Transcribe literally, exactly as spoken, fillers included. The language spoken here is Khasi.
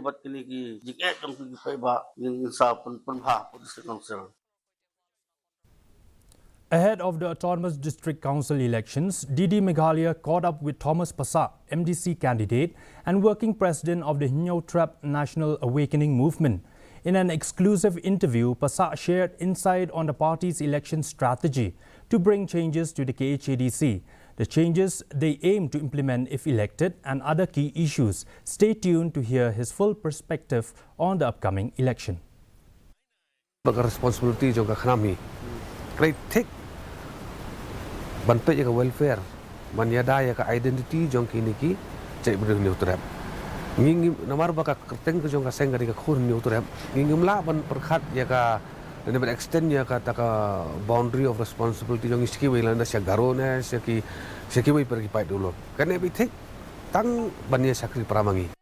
Pat kini ki jingeh jong ki paidbah ngin sa pynpynbha put district council. Ahead of the Autonomous District Council elections, D D Meghalaya caught up with Thomas Passah, M D C candidate and working president of the Hynñiewtrep National Awakening Movement. In an exclusive interview, Passah shared insight on the party's election strategy to bring changes to the K H A D C, the changes they aim to implement if elected, and other key issues. Stay tuned to hear his full perspective on the upcoming election. Ba ka responsibility jong ka khnam hi. Khlei thik ban peit ïa ka welfare, ban ïada ïa ka identity jong kine ki jaitbynriew Hynñiewtrep. Ngi ngi namar ba ka kyrteng ka jong ka seng ka dei ka Khun Hynñiewtrep. Ngi ngim lah ban pyrkhat ïa ka, lane ban extend ïa kata ka boundary of responsibility jong ngi sha kiwei, lane sha Garo ne sha ki, sha kiwei pat ki paid duh lok. Kane beit thik tang ban ïa shakri para ma ngi.